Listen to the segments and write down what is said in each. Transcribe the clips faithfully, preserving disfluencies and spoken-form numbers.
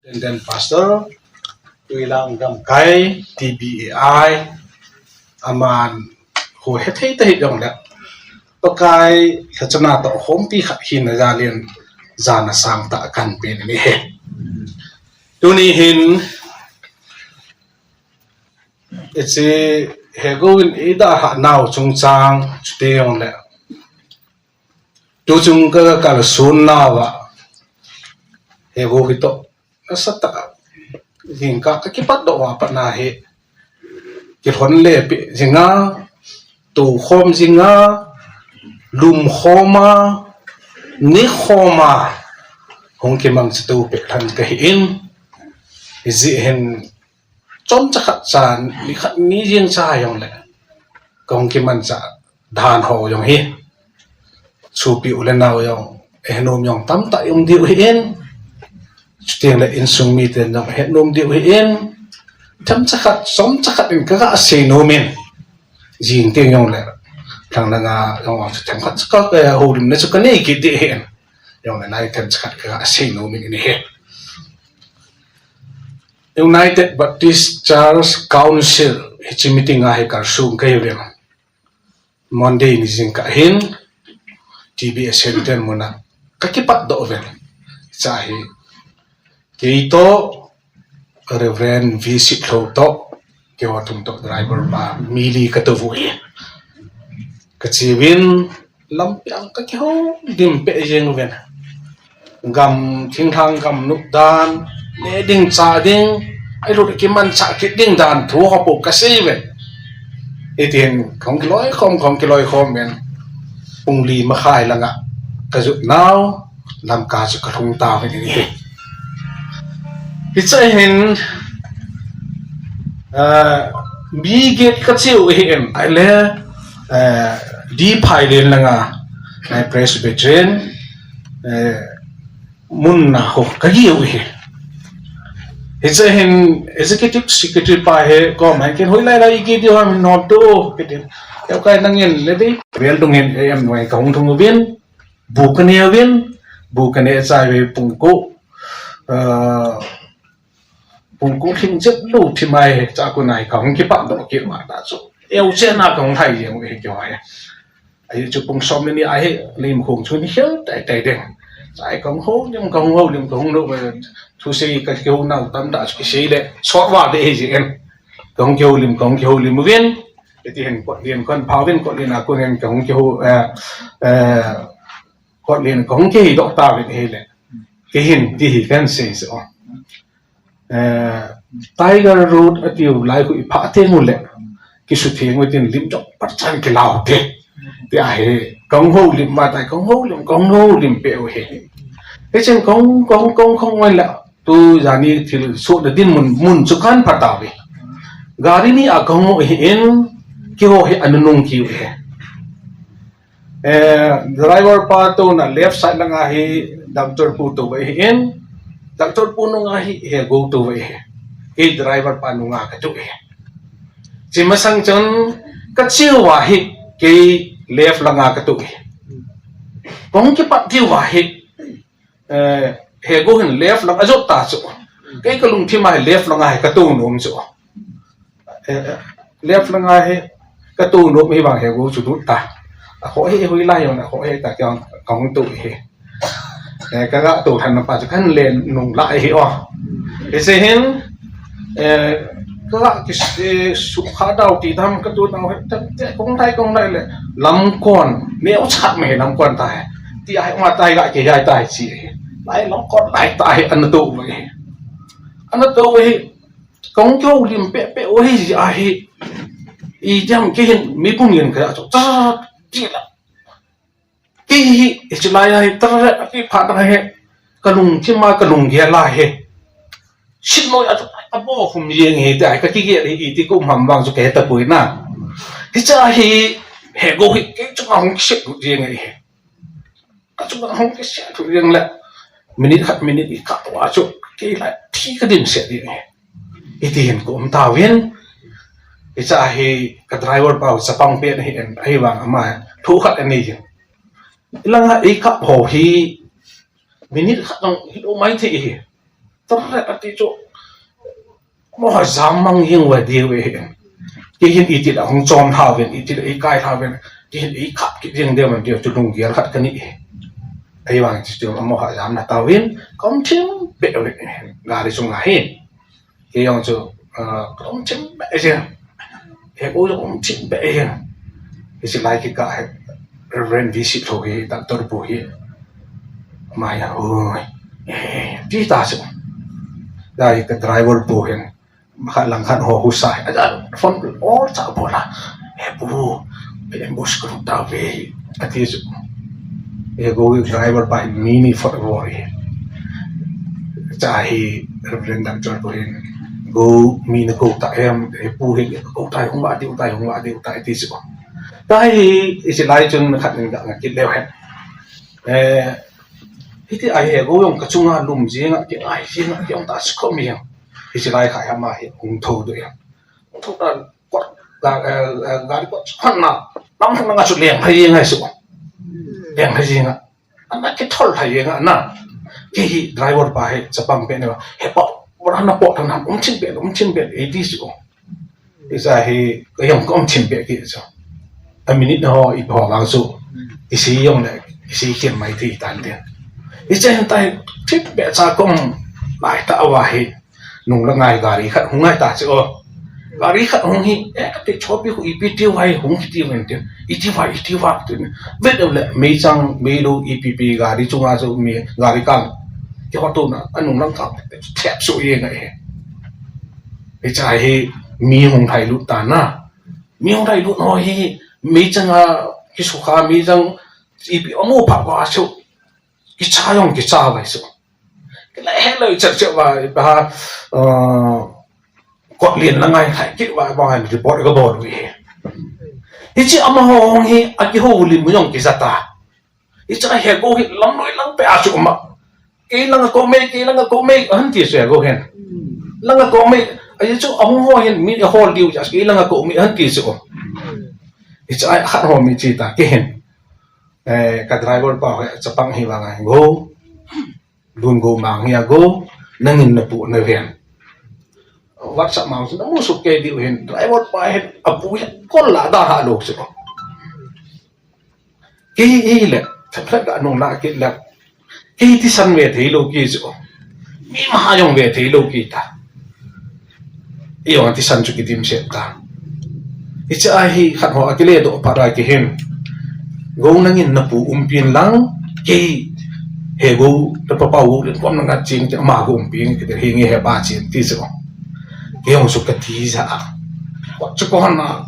Superintendent Pastor, Tuilang Gamkai, T B A I, aman ho hethei tahih jongle, Pakai lhachana toh khompi khat hina jal in jana sangtah kahin pen ahi. Tuni hin, hiche Hego in eidalhah nau chungchang, chuti jongle, tuchung ka, kakalson nauva, Hego hi toh nasatah a, jingkah kakipatdoh uva pat nahi, kilhon le peh jinga, tokhom jinga, lumkhom a, nekhom a, hung kimangcha to peh lhon kahin, hijeh hin chomcha khat chan, nikhat ni jeng cha jongle, kahung kimanchah dan ho jong hi, sopi u le nao jong, eihenom jong tamtah i um diu ahin, chutengle insung miten jong eihenom diu ahin, themcha khat, chomcha khat in kaga seinom in, jing teng jongle, lhang langa jong chu themkhat cha ka, kahoulimna chu kanei kit ding ahin, jongle nai themcha khat kaga seinom in ahi. United Baptist Church Council hiche meeting a hi kalsong kahiuvin, Monday ni jingkah hin T B A Center muna kakipatdoh uvin, hiche hi kei toh Reverend V Sitlhou toh, keiho thum toh driver pa mi li katou uve. Kacheuvin, lampi a kakihoulim peh jeng uvin, gam, thinglhang gam nop dan, neh ding chah ding, ahilouleh kimanchah kit ding dan thu ho bou kasei uvin. Hitin kahung kiloikhom, kahung kiloikhom uvin, pung li makhai langa kajot nau, Lamka chu kalhung tauvin ahi. Hiche hin, mi get kacheu ahin, ahile D. Phailen langa, Presbyterian, munna ho kageu ahi. Hiche hin Executive Secretary pa hi koma hin ken hoilai lai kiti ho min nom tu kiti. Keu kai nangin le dei vel dung hin em noi kahung thum uvin, bu kaneh uvin, bu kaneh chai uve pung ko, pung ko lhing chet lou thim ahi, chua kon ahi kahung kipatdoh kit uva ta chu, eu chena kahung lhai jeng uve keiho hi. Ahi chu pung som ni ahi, lim khong chu ni khel tai tai ding. Chua kahung houlim, kahung houlim, kahung lou, thusei kakihou nau tamtah chu kisei le sot uva ding ahi jeh in, kahung kihoulim, kahung kihoulim uvin, hiti hin kotlen kahin phauvin, kotlen a kon hin kahung kihou, kotlen kahung kiheidoh tauvin ahile, kei hin ti hi kahin sei chu, Tiger Road atiu lai khu iphah teng uleh, kisutheng u tin lim chomkhat chan kilau te, ti ahi, kahung houlim uva tai, kahung houlim, kahung houlim peh u ahi. Hichun kahung, kahung, kahung, kahung uva le, tu jani thilsohna dinmun, mun chu kahin pha tauve. Gari ni a kahung u ahin, keiho hi anunung kiu ahi. Driver pa touna left side langa hi doctor pu tou ahin, doctor pu nunga hi Hego tou ahi. Kei driver pa nunga katou ahi. Hiche masang chun kacheu uva hi kei left langa katou ahi. Kahung kipat diu va hi, Hego hin left lang ajot ta chu, kei kalungthim a hi left langa hi katou nom chu, left langa hi katou nom hivang Hego chu lut ta, akhoh hi hoilai jong akhoh hi ta, kei kahung tou ahi. Kaga tou lhon pa chu kahin le nung lai ahi o. Hiche hin, kaga ki, sukha dau ti dam katou nau hi, kahung lhai, kahung lhai le, lamkon neocha mai hi lamkon tahi, ti ahi, ma tahi ga kihei tahi chi ahi. Lai lamkon lai tahi, ana tou uve. Ana tou uve hi, kahung kihoulim pehpeh u ahi jeh ahi. Idam kei hin mi pung in kaja chu, cha, ti la. Kei hi, hiche lai a hi, tara, akiphat na hi, kalungthim a, kalunggel a hi, sitnoi a, abohkhum jeng hi, tia hi kakigel hi, iti kaum ham vang chu kahe tapoi na. Hiche a hi, Hego hi, kei chunga hung kiset lut jeng ahi. Kachunga hung kiset lut jeng le, minute khat minute ikah uva chu, kei lai thi kadimset jeng ahi. Iti hin kaum tauvin, hiche a hi ka driver pa chapang pen ahin, ahivang ama lhu khat anei jin. Ilanga eikap ho hi minute khat jong hilou maithei ahi. Ati chu. Mo ha jam mang jing uva diu ve hin. Kei hin iti la hung chom tha uvin, iti la eikai tha uvin, kei hin eikhap kit jing diu man diu chu lunggel khat kanei. Ahivang chu chu mo ha jam na tauvin, kaum thim be uve. Gari sunga hin. Kei jong chu, ah, kaum thim be jing. He u jong um thim be jing. Hiche lai kikah hi Reverend V C Lhou hi, doctor pu hi. Ama hi, "Oi, eh," ti ta chu. Lai ka driver pu hin. Khat lang khat ho husa. Aja phone all cha bola. "He pu, ambush ka ta ve," ati chu. He go driver pa hin mi ni phot vo e. Cha hi Reverend Doctor pu hin. "Go mi na ko ta em, he pu hin ko ta hung va diu ta, hung va diu ta," ati chu. Tahi, hiche lai chun khat in ga nga kit leu hen. Eh, hiti a hi Hego jong ka chunga lum jing a, kingai jing a, kei jong ta si khom jing. Hiche lai kha ama hi hung tho doh jing. Hung tho ta kot, ga, eh, eh, gari kot hon na, lam hon na chu leng hai jing hai su. Leng hai jing a. Ana kithol hai jing a na. Kei hi driver pa hi chapang pe ne ba. He pa, ora na po ta na, um chin pe, um chin pe, eh, ti su. Hiche hi, ka jong ka um thim be kit chu. A minute ho, ipi ho vang chu. Isi jong le, isi khen mai thei tan tin. Hiche hin tai, thip be cha ka um lai ta uva hi. Nung la ngai gari khat hung ngai ta chu. Gari khat hung hi, eh, ka ti chopi khu ipi tiu vai hung ki tiu en tin. Iti vai, iti vai tin. Vet le, meichang, meilou ipi pi gari chunga chu mi, gari kang. Kihotona, anung lang kang, thep su jeng ahi. Hiche hi mi hung thai lut ta na. Mi hung thai lut ho hi, meichang a kisukha, meichang ipi amu pha va su. Kicha jong kicha vai su. Kila helou char char va, va, uh, kot lien la ngai thai kit va, va report ka bol u hi. Hiche amaho hi, akihoulim jong kija ta. Hiche a Hego hi lamloi lang pe a chu um a. Kei langa ko mei, kei langa ko mei, ahin ti chu Hego hin. Langa ko mei, ahi chu ahung ho hin mi ahol diu chu, kei langa ko mei, ahin ti chu. Hiche a khat ho mi chi ta, kei hin. Eh, ka driver pa ho, chapang hi vang a, Go. Lun Go mang hi a Go. Nangin na pu na ven. WhatsApp mang chu na mu su kei diu hin. Driver pa hin, apu hin, kol la da ha lo chu. Kei hi le, thaphat ka nung la kit le. Kei thisan ve thei lou kei chu. Mi ma jong ve thei lou kei ta. Ijong thisan chu kidim set ta. Hiche a hi khat ho akile doh phat a kei hin. Go nangin na pu umpi in lang kei Hego na papa u len kom na ngat ching te ama go umpi in kei te hi nge he pa chin ti chu. Kei jong chu ka ti ja a. Chu ko han na.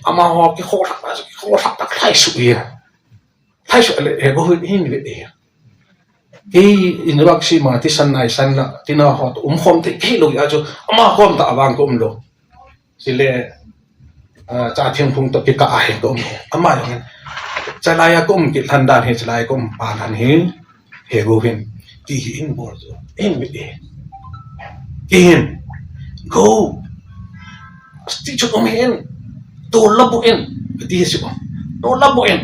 Amaho kikhohsah, kikhohsah tak lhai su e. Lhai su le, Hego hin hin ve e. Kei in rak si ma thisan nai san la, tina ho to um khom te kei lou a chu, ama khom ta vang ko um lou. Chule, ah, cha thing phung to kikah a hi ko um. Ama jong hin. Chalai a ko um kit lhan dan hi, chalai ko um pa lhan hi. Hego hin, ti hi in bol chu, in mit e. Kei hin, Go. Asti chu um hin, to la bu in, ti hi chu, to la bu in.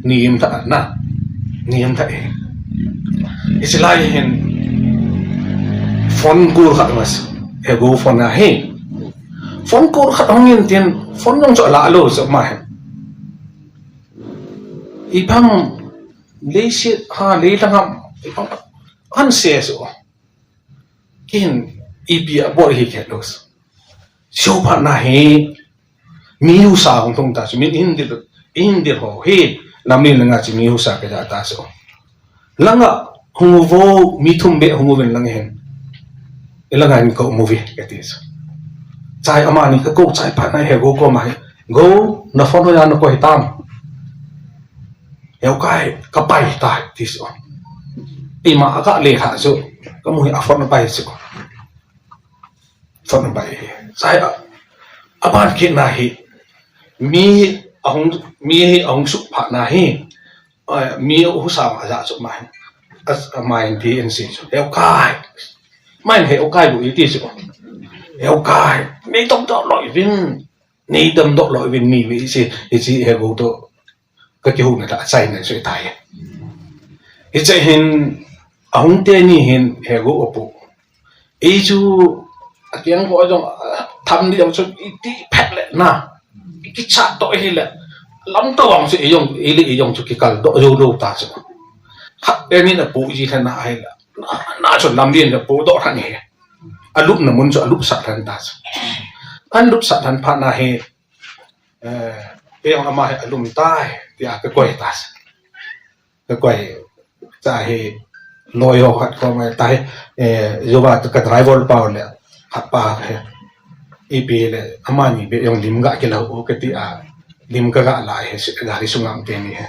Ni im tha na, ni im tha e. Hiche lai hin, phone call khat mas, Hego phone a hi. Phone call khat hung in tin, phone jong chu ala lou chu ma hin. Ipi ham, leiset ha, leilang ham, ipi ham, han se chu. Kei hin, ipi abol hi kei lou. Sio phat na hi, mi husa hung thong ta chu, min hin dil, hin dil ho hi, lam ni langa chu mi husa kei ja ta chu. Langa, hung uvo, mi thum be hung uvin lang hin. Ilanga hin ko um uve, kati chu. Chai amani ka ko chai phat na Hego koma hi. Go, na phone hoiya na koi tam. Heo kai, ka pai tai, ti chu. Ima ka le tha chu, ka mu hi a phone a pai chu. Phone a pai hi. Chai a, aban kit na hi. Mi ahung, mi hi ahung suk phat na hi. Eh, mi husa ma ja chu ma hin. As, ma hin ti en si chu. Heo kai. Ma hin Heo kai bu i ti chu. Heo kai. Nei dom doh loi vin. Nei dom doh loi vin ni ve si. Hiche Hego to. Ka kihou na ta chai na chu tai. Hiche hin ahung teni hin Hego apu. Ei chu, akeng ko jong, ah, tham di jong chu, iti phet le na. Kichat to hi le. Lam to vang chu, ei jong, ei le ei jong chu kikal doh jou lou ta chu. Khat te nin apu ji thana ahi le. Na, na chu lam din le pu doh thani he. Alupna mun chu alupsah than ta chu. Alupsah than phat na he. Eh, pe jong ama he alum tai, tia kakoi ta chu. Kakoi, cha hi, loi ho khat ko mai ta hi, eh, jouva ka driver pa le, khat pa he. Ipi le, amani be jong lim ga kila u kati a, lim ka ga la he, si, gari sunga um teni he.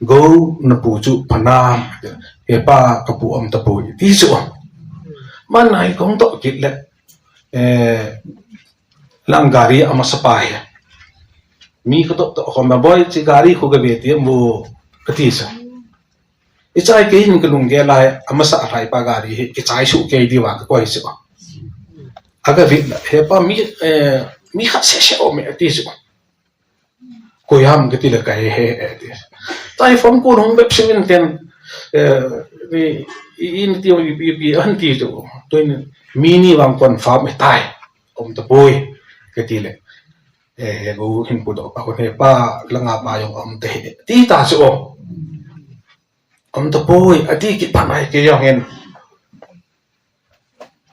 Gou napu chu phanam, he pa kapu um tapoi, ti chu. Man nai kong to kit le, eh, lang gari amasa pa he. Mi ka to to ko ma boi chi gari khu ga be ti mu kati sa. Ichai kei hin kalung ge lai, amasa a lhai pa gari hi, kichai su kei di va kakoi chu. Aga vit la, he pa mi, eh, mi khat sese um e ti chu. Koi ham kati le kai he, he, ti. Tai phone ko hung bep singin ten, eh, ni, i, in ti, i, i, i, an ti chu. Tuin mi ni vang confirm e tai. Um tapoi, kati le. Eh, he gou hin pu doh pa, he pa, langa pa jong um te he. Ti ta chu. Um tapoi, ati kit phat nai kei jong hin.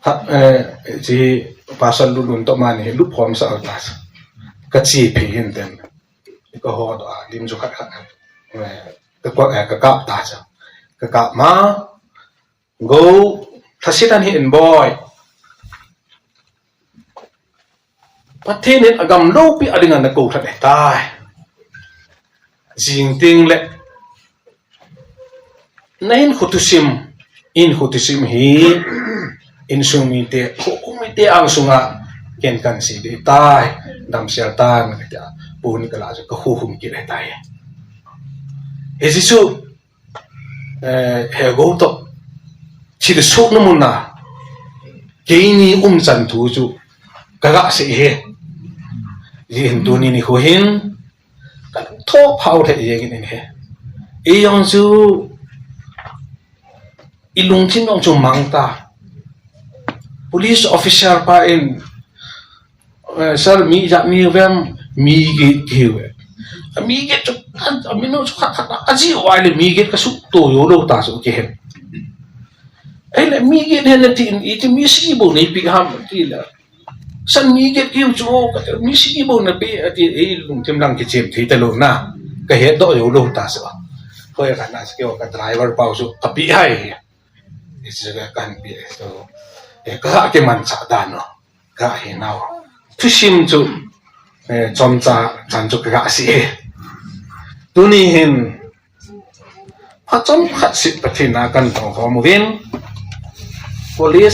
Ha, eh, chi pasal lulun to mani, lup hom sa ta. Ka chi phi hin ten. Ka ho do a, lim chu khat khat. Eh, ka ko, eh, ka kap ta cha. Ka kap ma, go, thasi tan hi in boi. Pathen in agam loupi a dinga na kou that ahitai. Jing ting le. Na in khutusim, in khutusim hi, insung mite, khu, khu mite ang sunga, ken kan si di tai, damsel tan, kati a, pu ni kala ka khu hum kit ahitai. He Jesu, eh, he go to. Chi de suk na mun na. Keini um chan thu chu. Ka ga se he. Ji hin tuni ni khu hin. Ka tho phau the ye gin he. I jong chu. I lungthim jong chu mang ta. Police officer pa in Eh, sir, mi jat ni vem, mi git kiu ve. Mi git chu, a, a minu chu khat khat, a ji wa le mi git ka su to yo lo ta su ke hen. Ei le mi git hen ti, i ti mi si bo nei pi ham ti le. Sir mi git kiu chu, mi si bo na pi, a ti ei lungthim lang kichem thei ta lo na. Ka he do yo lo ta su. Ko ya ka na ske ka driver pau su, ka pi hai. Israel kan pi so, eh, ka ke man cha dan no. Ka he nau. Thusim chu, eh, chomcha chan chu ka si he. Tuni hin, a chom khat si Pathen a kan tong khom uvin. Police